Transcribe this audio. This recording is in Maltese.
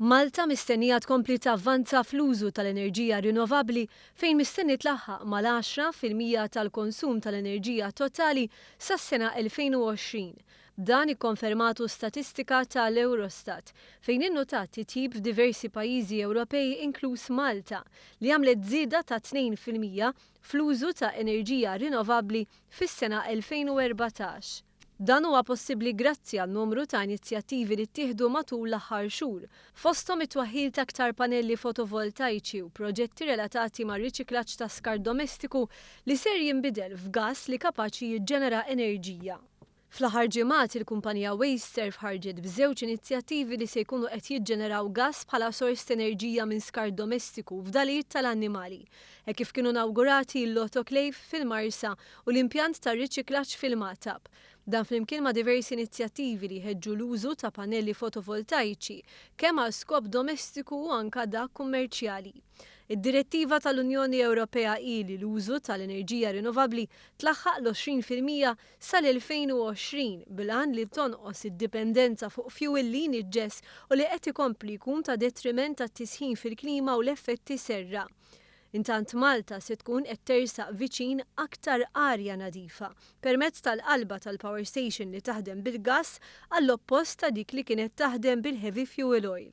Malta mistennija tkompli tavvanza fl-użu tal-enerġija rinnovabbli fejn mistenni tlaħħaq mal-10% tal-konsum tal-enerġija totali sas-sena 2020. Dan ikkonfermatu statistika tal-Eurostat fejn innotat titjib f'diversi pajjiżi Ewropej, inkluż Malta, li għamlet żieda ta' 2% fl-użu ta' enerġija rinnovabbli fis-sena 2014. Dan huwa possibbli grazzi għal numru ta' inizjattivi li ttieħdu matul l-aħħar xhur, fosthom it-twaħħil ta' aktar panelli fotovoltaiċi u proġetti relatati ma' riċiklaġġ ta' skart domestiku li ser jinbidel f'gas li kapaċi jiġġenera enerġija. Fl-aħħar ġimgħat, il-kumpanija WasteServ ħarġet b'żewġ inizjattivi li se jkunu qed jiġġeneraw gas bħala sors ta' enerġija minn skart domestiku u fdalijiet tal-annimali, hekk kif kienu nawgurati l-autoclave fil-Marsa u l-impjant tar-riċiklaġġ fil-Magħtab. Dan flimkien ma' diversi inizjattivi li jħeġġu l-użu ta' panelli fotovoltaiċi kemm għal skop domestiku u anka dak kummerċjali. Id-direttiva tal-Unjoni Ewropea hi li l-użu tal-enerġija rinnovabbli tlaħħaq l-20% sal-2020 bil-għan li tonqos id-dipendenza fuq fuel li jniġġes u li qed ikompli jkun ta' detriment tat-tisħin fil-klima u l-effetti serra. Intant, Malta se tkun qed tersaq viċin aktar arja nadifa permezz tal-qalba tal-power station li taħdem bil-gas għall-oppost ta' dik li kienet taħdem bil-heavy fuel oil.